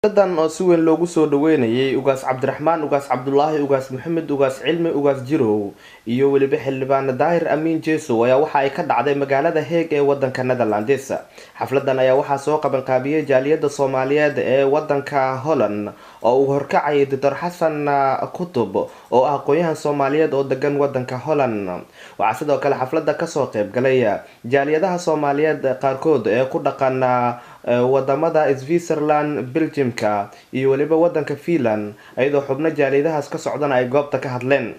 Xafladan oo si weyn loogu soo dhaweynayay Ugaas Cabdiraxmaan, Ugaas Cabdulaahi, Ugaas Maxamed, Ugaas Cilmi, Ugaas Jirow iyo weliba Xildhibaan Daahir Amiin Jeesow ayaa waxa ay ka dhacday magaalada Heeg ee wadanka Netherlands. Xafladan ayaa waxaa soo qabanqaabiyey jaaliyada Soomaaliyeed ee wadanka Holland oo uu horkacayay Doctor Xasan Kutub oo ah aqoon-yahan Soomaaliyeed oo degan wadanka Holland. Waxaa sidoo kale xaflada kasoo qeyb galay jaaliyadaha Soomaaliyeed qaarkood ee ku dhaqan wadamada Switzerland, Belgiumka iyo weliba wadanka Finland, iyadoo xubno jaaliyadahaas ka socdana ay goobta ka hadleen.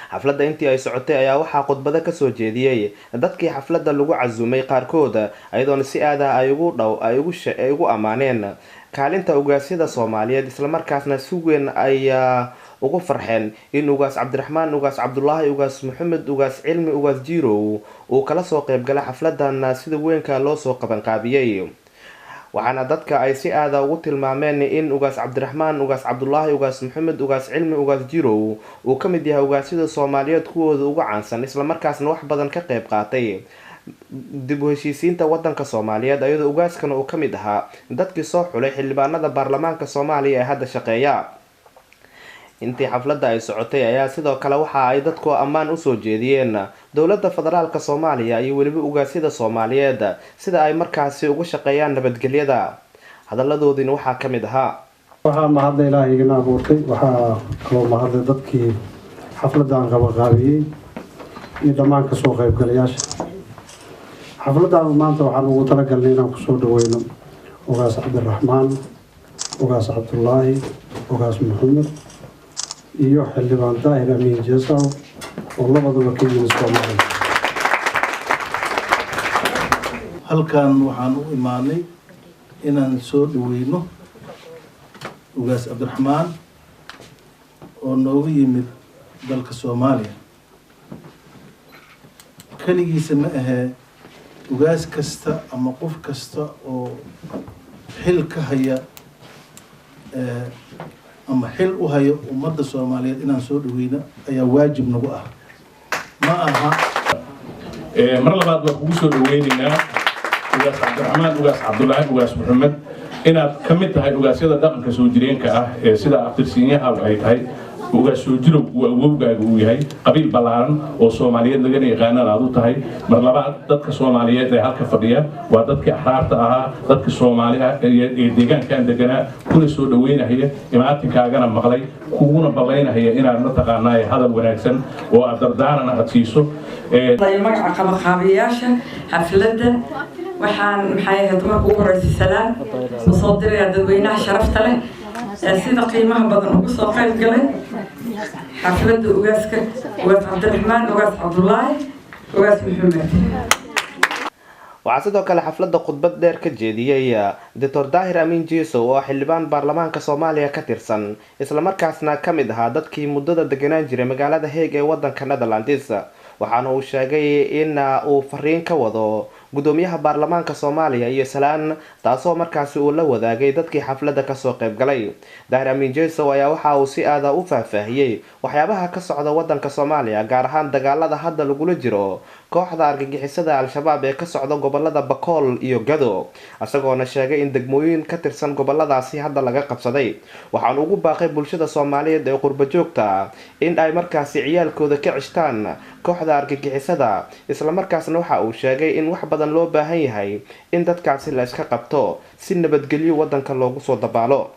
Xafladda intii ay socotay ayaa waxaa khudbado kasoo jeediyey dadkii xafladda lagu casuumay qaarkood, iyadoona si aada ay ugu dhow ay ugu ammaaneen kaalinta ugaasyada Soomaaliyeed, islamarkaasna si weyn ay ugu farxeen in Ugaas Cabdiraxmaan, Ugaas Cabdulaahi, Ugaas Maxamed, Ugaas Cilmi, Ugaas Jirow uu kala soo qeybgalay xafladan sida weynka loo soo qabanqaabiyey. Waxaana dadka ay si aada ugu tilmaameen in Ugaas Cabdiraxmaan, Ugaas Cabdulaahi, Ugaas Maxamed, Ugaas Cilmi, Ugaas Jirow uu ka mid yahay ugaasyada Soomaaliyeed kuwooda ugu caansan, islamarkaasna wax badan ka qeyb qaatay dib u heshiisiinta wadanka Soomaaliyeed, iyadoo ugaaskana uu ka mid ahaa dadkii soo xulay xildhibaanada baarlamaanka Soomaaliya ee hadda shaqeeya. Intii xafladda ay socotay ayaa sidoo kale waxa ay dadku ammaan usoo jeediyeen dowladda federaalka Soomaaliya iyo weliba ugaasyada Soomaaliyeed sida ay markaasi uga shaqeeyaan nabadgelyada. Hadaladoodiina waxaa ka mid ahaa: Waxaa mahadla Ilaahay igana abuurtay, waxaa kaloo mahadlay dadkii xafladdan qabaqaabiyey iyo dhammaan kasoo qaybgalayaasha xafladdan. Maanta waxaan ugu talagalnay inaan kusoo dhaweyno Ugaas Cabdiraxmaan, Ugaas Cabdulaahi, Ugaas Maxamed iyo Xildhibaan Daahir Amiin Jeesaw oo labaduba ka yimid Soomaaliya. Halkan waxaan u imaanay inaan soo dhaweyno Ugaas Cabdiraxmaan oo noogu yimid dalka Soomaaliya. Keligiisa ma ahee, ugaas kasta ama qof kasta oo xil ka haya ama xil u hayo ummadda Soomaaliyeed inaan soo dhaweyno ayaa waajib nagu ah. Ma aha. Mar labaad waan kugu soo dhaweynaynaa, Ugaas Cabdiraxmaan, Ugaas Cabdulaahi, Ugaas Maxamed, inaad ka mid tahay ugaasyada dhaqanka soo jireenka ah ee sida abtirsiinyaha ay tahay Ugaas soo jirow uu awowgaaga uu yahay, qabiil ballaaran oo Soomaaliyeed lagana yaqaanana aad u tahay. Mar labaad, dadka Soomaaliyeed ee halka fadhiya waa dadkii axraarta ahaa, dadka Soomaali ah ee deegaankan deganaa, kuna soo dhaweynahaya imaatinkaagana maqlay, kuguna ballaynahaya inaad mataqaanaa hadal wanaagsan oo aad dardaarana aad siiso. Magaca qabaqaabiyaasha xafladda waxaan, maxay ahayd, marka ugu horeysa salaam usoo dirayaa dadweynaha sharafta leh ee sida qiimaha badan ugu soo qayb galay xafladda ugaaska, Ugaas Cabdiraxmaan, Ugaas Cabdulaahi, Ugaas Maxamed. Waxaa sidoo kale xafladda khudbad dheer ka jeediyey Doctor Daahir Amiin Jeesow oo xildhibaan baarlamaanka Soomaaliya ka tirsan, islamarkaasna ka mid ahaa dadkii muddada deganaan jiray magaalada Heeg ee wadanka Netherlands. Waxaana uu sheegay in uu fariin ka wado guddoomiyaha baarlamaanka Soomaaliya iyo salaan, taasoo markaasi uu la wadaagay dadkii xafladda kasoo qayb galay. Daahir Amiin Jeesow ayaa waxa uu si aada u faahfaahiyey waxyaabaha ka socda wadanka Soomaaliya, gaar ahaan dagaalada hadda lagula jiro kooxda argagixisada Al-Shabaab ee ka socda gobolada Bakool iyo Gado, isagoona sheegay in degmooyin ka tirsan goboladaasi hadda laga qabsaday. Waxaan ugu baaqay bulshada Soomaaliyeed ee qurba joogta in ay markaasi ciyaalkooda ka cishtaan kooxda argagixisada, islamarkaasna waxa uu sheegay in wax badan loo baahan yahay in dadkaasi la iska qabto si nabadgelyo wadanka loogu soo dabaalo.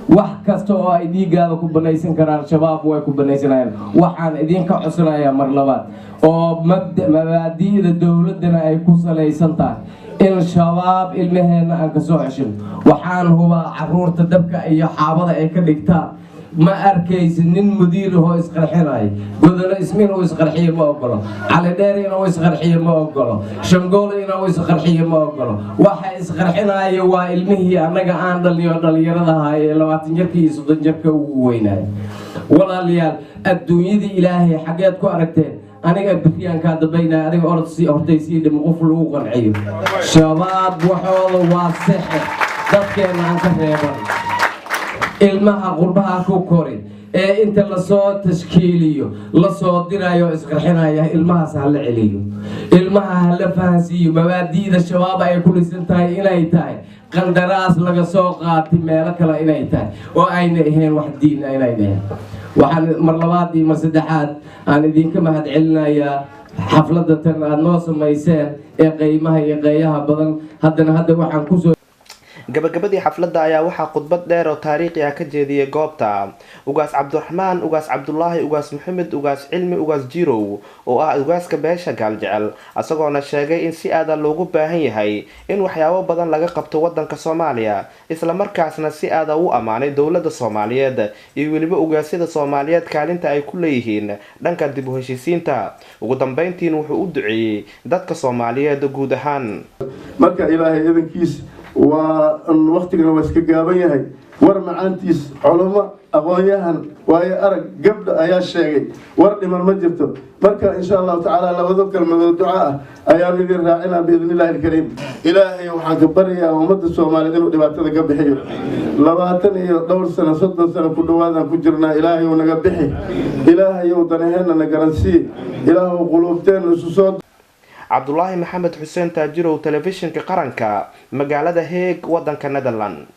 Wax kasta oo ay dhiiggaada ku banaysan karaan, Shabaab way ku banaysanayaan. Waxaan idinka codsanayaa mar labaad, oo mabaadi'da dowladdana ay ku salaysan tahay, in Shabaab ilmaheenna aan kasoo ceshin. Waxaan hubaa caruurta dabka iyo xaabada ay ka dhigtaan. Ma arkaysid nin mudiir ahoo isqarxinaya. Godolo ismi inuu isqarxiyo ma ogolo, Cali Dheer inuu isqarxiyo ma ogolo, Shangoolo inuu isqarxiyo ma ogolo. Waxa isqarxinaya waa ilmihii annaga aan dhaliyo, dhallinyarada ahaa ee 20 jirka iyo 30 jirka ugu weynaay. Walaalayaal, adduunyadii Ilaahay xaggeed ku aragteen "Aniga beriyaan kaa dambaynaya, adiga orod sii hortay sii dhimo"? Qof lagu qanciyo Shabaab waxooda waa sixir. Dadkeenna aan ka reeban ilmaha qurbaha ku kori. Ee inta lasoo tashkiiliyo lasoo dirayo isqarxinaya, ilmahaas ha la celiyo, ilmaha ha la fahansiiyo mabaadi'da Shabaab ay ku dhisan tahay, inay tahay qandaraas laga soo qaatay meelo kale, inay tahay oo ayna ahayn wax diin ah inayna ahayn. Waxaan mar labaad iyo mar saddexaad aan idinka mahad celinayaa xafladda tan aada noo samayseen ee qiimaha iyo qeeyaha badan. Haddana hadda waxaan kusoo Gabagabadii xafladda ayaa waxaa khudbad dheer oo taariikhi ah ka jeediyey goobta Ugaas Cabdiraxmaan Ugaas Cabdulaahi Ugaas Maxamed Ugaas Cilmi Ugaas Jirow, oo ah ugaaska beesha Gaaljecel, isagoona sheegay in si aada loogu baahan yahay in waxyaabo badan laga qabto wadanka Soomaaliya, islamarkaasna si aada u ammaanay dowladda Soomaaliyeed iyo weliba ugaasyada Soomaaliyeed kaalinta ay ku leeyihiin dhanka dib u heshiisiinta. Ugu dambeyntiin wuxuu u duceeyey dadka Soomaaliyeed guud ahaan. Marka Ilaahay idankiis waa waktigana waa iska gaaban yahay. War macaantiis culummo, aqoon-yahan, waayo arag, gabdha ayaa sheegay, war dhiman ma jirto. Marka insha Allahu tacaala labado kelmadood duca ah ayaan idin raacinaa biidni Illahi alkariim. Ilaahay waxaan ka baryayaa ummadda Soomaaliyeed inuu dhibaatada ka bixiyo. 20 iyo dhowr sano, 30 sano ku dhawaadaan ku jirnaa. Ilaahay uu naga bixi, Ilaahay uu danaheenna na garansii, Ilaahu quluubteenna isu soo Cabdulaahi Maxamed Xuseen Taajirow, Telefishinka Qaranka, magaalada Heeg, wadanka Netherland.